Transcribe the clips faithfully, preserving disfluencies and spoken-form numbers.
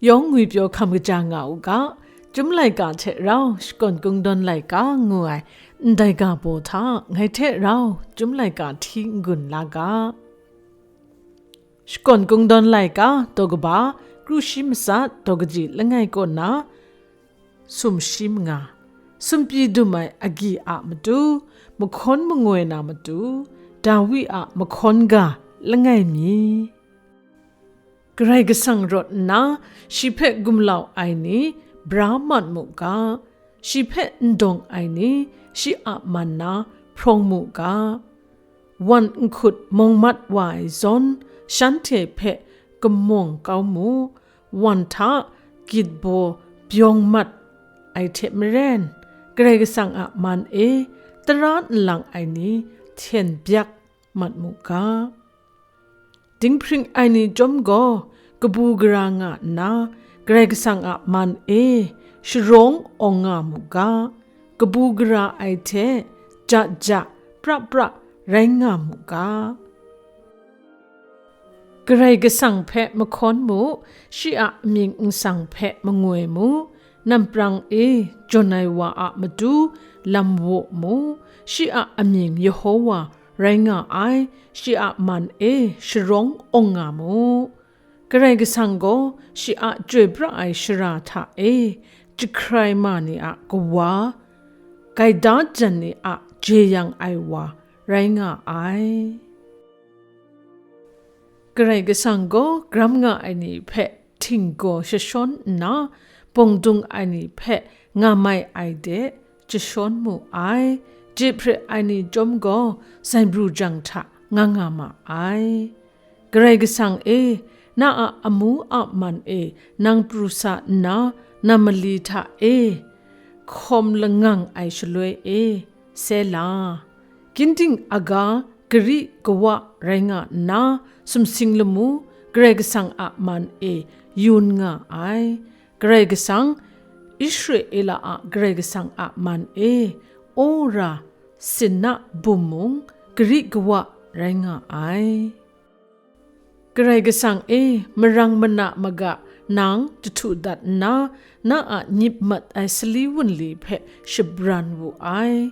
Yawng ngwipyaw hkam kaja nga u ga, Chyum laika hte rau shakawn kungdawn laika ngu ai ndai ga baw hta ngai hte rau Chyum laika hti n-gun la ga. Shakawn kungdawn laika daw kaba kru shi matsat daw kaji langai kaw na sumshi manga, sumpyi dum ai agyi a matu, mahkawn mangoi na matu, Dawi a mahkawn ga langai mi. Karai Kasang rawt nna, shi hpe gumlau ai ni bra mat mu ga, shi hpe n dawng ai ni shi a man na hprawng mu ga. Wan nhkut mawng mat wa ai zawn, shanhte hpe kamawng kau mu, wan hta gyit baw byawng mat ai hte maren, Karai Kasang a man e tara nlang ai ni hten byak mat mu ga. Dinghpring ai ni chyawm gaw kabu gara nga nna, Karai Kasang a man e sharawng awng nga mu ga, kabu gara ai hte ja ja pra pra rai nga mu ga. Karai Kasang hpe mahkawn mu, shi a amying nsang hpe mangoi mu, namprang e jawn ai wa a matu lam waw mu, shi a amying Yehowa rai nga ai, shi a man e sharawng awng nga mu. Karai Kasang gaw shi a chyoi pra ai shara hta e jahkrai ma ni a Kawa, gaida jan ni a jeyang ai wa rai nga ai. Karai Kasang gaw gram nga ai ni hpe htinggaw jashawn nna, bawng dung ai ni hpe ngamai ai de jashawn mu ai. Jehpre ai ni chyawm gaw zaibru jang hta nga nga ma ai. Karai Kasang e, na a amu a man e nang pru sa nna, na mali hta e hkawm langang ai shaloi e, Sela. Ginding aga gari kawa rai nga nna, sumsing lamu Karai Kasang a man e yun nga ai. Karai Kasang, Israela a Karai Kasang a man e, Ora, Sinna bum mung gari kawa rai nga ai. Karai Kasang e, marang mana maga nang jahtu dat nna, na a nyip mat ai sali wunli hpe shabran wu ai.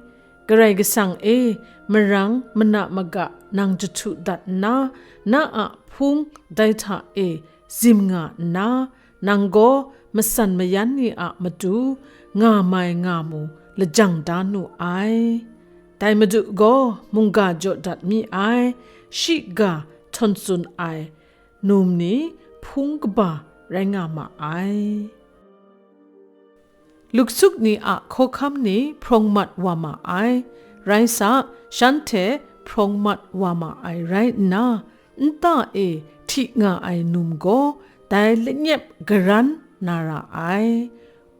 Karai Kasang e, marang mana maga nang jahtu dat nna, na a hpung dai hta e zim nga nna, nang gaw matsan mayan ni a matu nga mai nga mu lajang da nu ai. Dai Madu gaw mungga jaw dat mi ai, shiga htawn tsun ai num ni hpung kaba rai nga ma ai. Luksuk ni a hkawhkam ni hprawng mat wa ma ai, rai sa, shanhte hprawng mat wa ma ai rai nna, nta e hti nga ai num gaw dai lanyep garan na ra ai.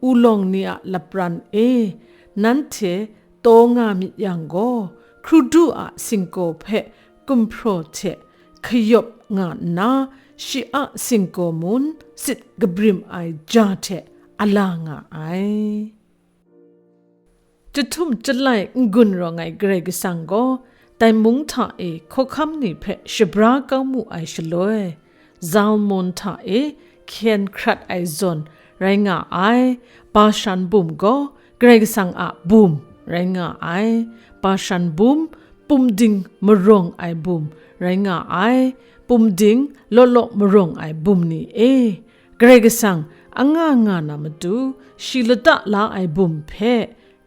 Ulawng ni a lapran e, nanhte taw nga myit yang gaw, hkrudu a singkaw hpe gumhpraw hte kayawp nga nna, shi a singkaw mun sit kabrim ai ja hte a la nga ai. Chyahtum chyalai n-gun rawng ai Karai Kasang gaw, dai mung hta e hkawhkam ni hpe shabra kau mu ai shaloi, Zalmon hta e hkyen hkrat ai zawn rai nga ai. Bashan bum gaw Karai Kasang a bum rai nga ai. Bashan bum, pumding marawng ai bum rai nga ai. Pumding law law marawng ai bum ni e, Karai Kasang anga nga na matu shi lata la ai bum hpe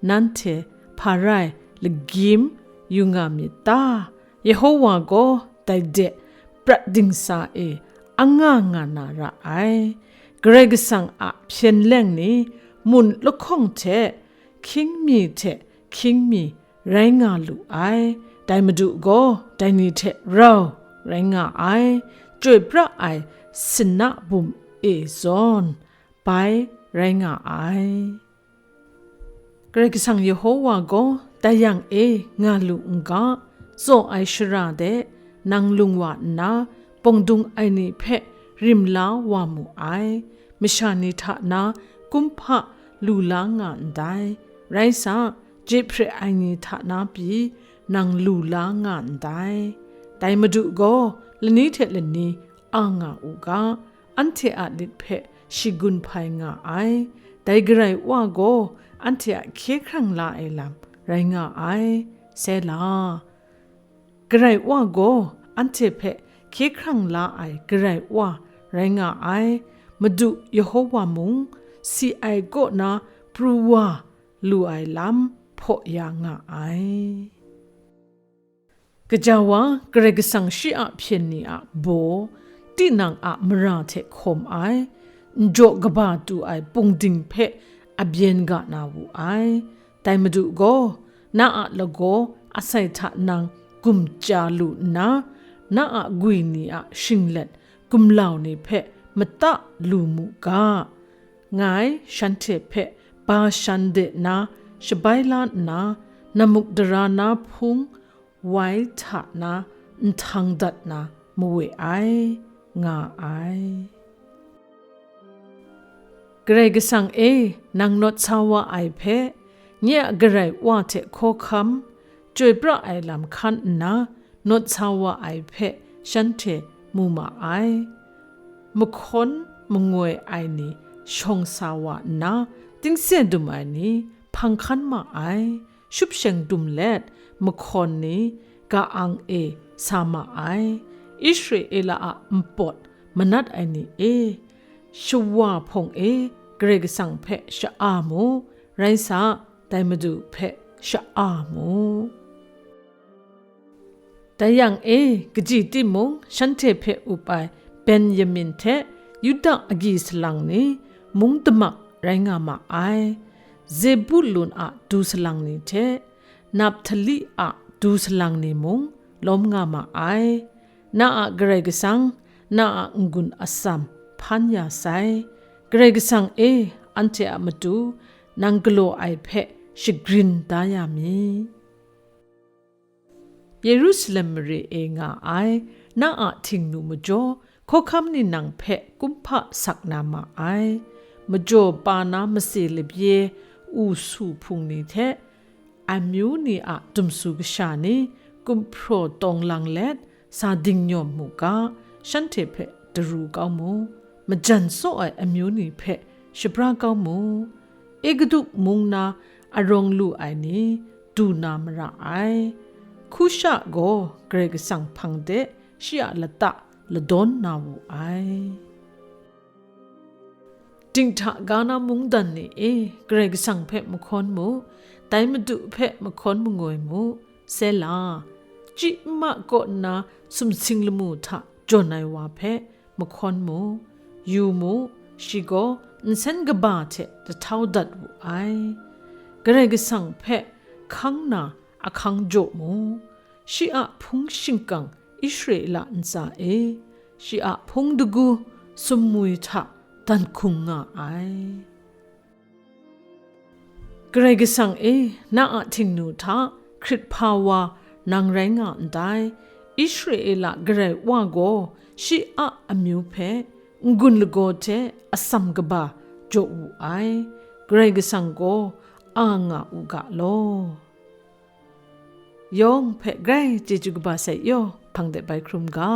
nanhte hpa rai lagyim yu nga myit ta? Yehowa gaw dai de prat dingsa e anga nga na ra ai. Karai Kasang a hpyen leng ni mun lahkawng hte hkying mi hte hkying mi rai nga lu ai. Dai Madu gaw dai ni hte rau rai nga ai, chyoi pra ai sinna bum e zawn bai rai nga ai. Karai Kasang Yehowa gaw dai yang e nga lu n ga, tsaw ai shara de nang lung wa nna, bawng dung ai ni hpe rim la wa mu ai. Masha ni hta na kumhpa lu la nga ndai, rai sa, jehpre ai ni hta na pyi nang lu la nga ndai. Dai Madu gaw lani hte lani a nga u ga, anhte a lit hpe shagun hpai nga ai. Dai Karai Wa gaw anhte a hkye hkrang la ai lam rai nga ai. Sela. Karai Wa gaw anhte hpe hkye hkrang la ai Karai Wa rai nga ai. Madu Yehowa mung si ai kaw na pru wa lu ai lam hpaw ya nga ai. Gaja wa Karai Kasang shi a hpyen ni a baw, tinang a mara hte hkawm ai, n jaw kaba tu ai pungding hpe a byen ga na wu ai. Dai Madu gaw, na a lagaw asai hta nang gumja lu nna, na a gwi ni a shinglet gumlau ni hpe mata lu mu ga. Ngai shanhte hpe Bashan de na shabai la nna, namuk dara na hpung wai hta na nhtang dat na mawe ai, nga ai. Karai Kasang e, nang nawt sa wa ai hpe, nye a Karai Wa hte hkawhkam, chyoi pra ai lam hkan nna, nawt sa wa ai hpe shanhte mu ma ai. Mahkawn mangoi ai ni shawng sa wa nna, tingse dum ai ni hpang hkan ma ai. Shupsheng dum let, mahkawn ni ka-ang e sa ma ai. Israela a npawt manat ai ni e, shawa hpawng e Karai Kasang hpe sha-a mu, rai sa, dai Madu hpe sha-a mu. Dai yang e, kaji timung shanhte hpe up ai Benyamin hte Yuda agyi salang ni mung damak rai nga ma ai. Zebulun a du salang ni hte Naphtali a du salang ni mung lawm nga ma ai. Na a Karai Kasang, na a n-gun atsam hpan ya sai. Karai Kasang e, anhte a matu nang galaw ai hpe shagrin da ya mi. Yerusalem mare e nga ai, na a htingnu majaw, hkawhkam ni nang hpe kumhpa sak na ma ai. Majaw pa na mase labye, u su hpung ni hte, amyu ni a dumsu kasha ni, gumhpraw tawng lang let, sa dingnyawm mu ga, shanhte hpe daru kau mu. Majan saw ai amyu ni hpe shabra kau mu. Egutu mung na arawng lu ai ni du na mara ai. Hkusha gaw Karai Kasang hpang de shi a lata ladawn na wu ai. Dinghta ga na mungdan ni e, Karai Kasang hpe mahkawn mu, dai Madu hpe mahkawn mangoi mu, Sela. Chyi nma kaw nna sumsing lamu hta jawn ai wa hpe mahkawn mu, yu mu, shi gaw nsen kaba hte jahtau dat wu ai. Karai Kasang hpe hkang na ahkang jaw mu, shi a hpung shingkang Israela ntsa e, shi a hpung dagu sumwi hta dan hkung nga ai. Karai Kasang e, na a htingnu hta hkrit hpa wa nang rai nga ndai. Israela Karai Wa gaw shi a amyu hpe n-gun lagaw hte atsam kaba jaw wu ai. Karai Kasang gaw a nga u ga law. Yawng hpe grai chyeju kaba sai yaw, hpang de bai hkrum ga.